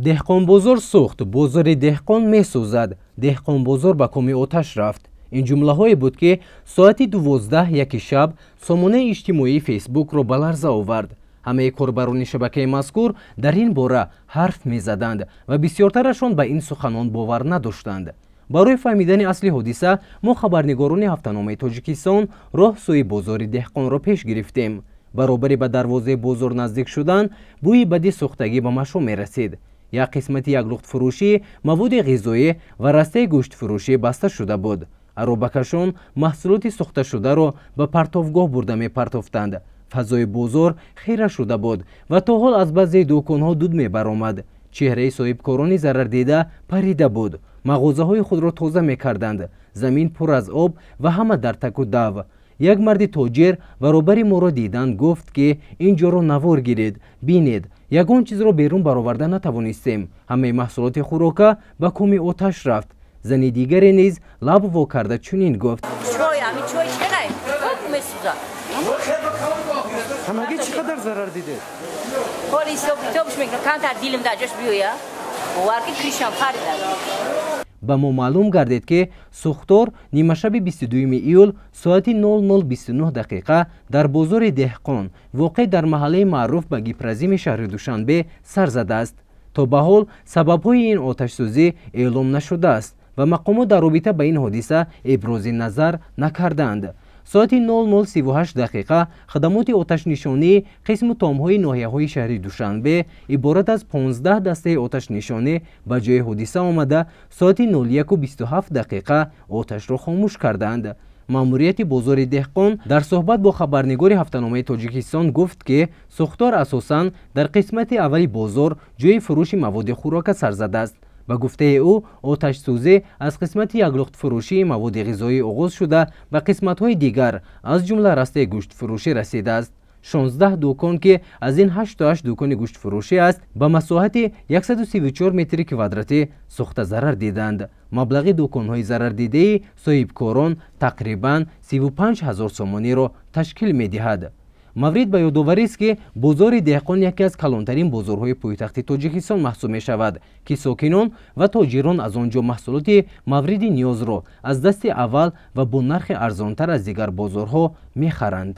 Деҳқонбозор сӯхт, бозори деҳқон месӯзад, деҳқонбозор ба коми оташ рафт. Ин ҷумлаҳое буд, ки соати 12:01 шаб сомонаи иҷтимоии Фейсбукро ба ларза овард. Ҳамаи корбарони шабакаи мазкур дар ин бора ҳарф мезаданд ва бисёртарашон ба ин суханон бовар надоштанд. Барои фаҳмидани асли ҳодиса мо, хабарнигорони ҳафтаномаи Тоҷикистон, роҳ сӯи бозори деҳқонро пеш гирифтем. Баробари ба дарвозаи бозор наздик шудан, бӯи бади сӯхтагӣ ба машом мерасид. Як қисмати як лухтфурӯшӣ, маводи ғизоӣ ва растаи гӯштфурӯшӣ баста шуда буд. Аробакашон маҳсулоти сӯхташударо ба партовгоҳ бурда мепартофтанд. Фазои бозор хира шуда буд ва то ҳол аз баъзеи дуконҳо дуд мебаромад. Чеҳраи соҳибкорони зарардида парида буд. Мағозаҳои худро тоза мекарданд. Замин пур аз об ва ҳама дар таку дав. Як марди тоҷир баробари моро дидан гуфт, ки ин ҷоро навор гиред, бинед, ягон чизро берун бароварда натавонистем, ҳамаи маҳсулоти хӯрока ба коми оташ рафт. Зани дигаре низ лаб во карда чунин гуфт: Ҳамагӣ чӣ қадар зарар дидед? Ба мо маълум гардид, ки сӯхтор нимашаби 22 июл соати 00:29 дақиқа дар бозори деҳқон, воқеъ дар маҳаллаи маъруф ба Гипразими шаҳри Душанбе, сар задааст. То ба ҳол сабабҳои ин оташсӯзӣ эълом нашудааст ва мақомот дар робита ба ин ҳодиса ибрози назар накарданд. Соати 00:38 дақиқа хадамоти оташнишонии қисму томҳои ноҳияҳои шаҳри Душанбе иборат аз 15 дастаи оташнишонӣ ба ҷои ҳодиса омада, соати 01:27 дақиқа оташро хомӯш карданд. Маъмурияти бозори деҳқон дар суҳбат бо хабарнигори ҳафтаномаи Тоҷикистон гуфт, ки сӯхтор асосан дар қисмати аввали бозор, ҷои фурӯши маводи хӯрока сар задааст. Ба гуфтаи ӯ, оташсӯзӣ аз қисмати яклухтфурӯшии маводи ғизоӣ оғоз шуда, ба қисматҳои дигар, аз ҷумла растаи гӯштфурӯшӣ расидааст. 16 дукон, ки аз ин 88 дукони гӯштфурӯшӣ аст, ба масоҳати 134 метри квадратӣ сӯхта зарар диданд. Маблағи дуконҳои зарардидаи соҳибкорон тақрибан 35 ҳазор сомониро ташкил медиҳад. Маврид ба ёдоварист, ки бозори деҳқон яке аз калонтарин бозорҳои пойтахти Тоҷикистон маҳсуб мешавад, ки сокинон ва тоҷирон аз он ҷо маҳсулоти мавриди ниёзро аз дасти аввал ва бо нархи арзонтар аз дигар бозорҳо мехаранд.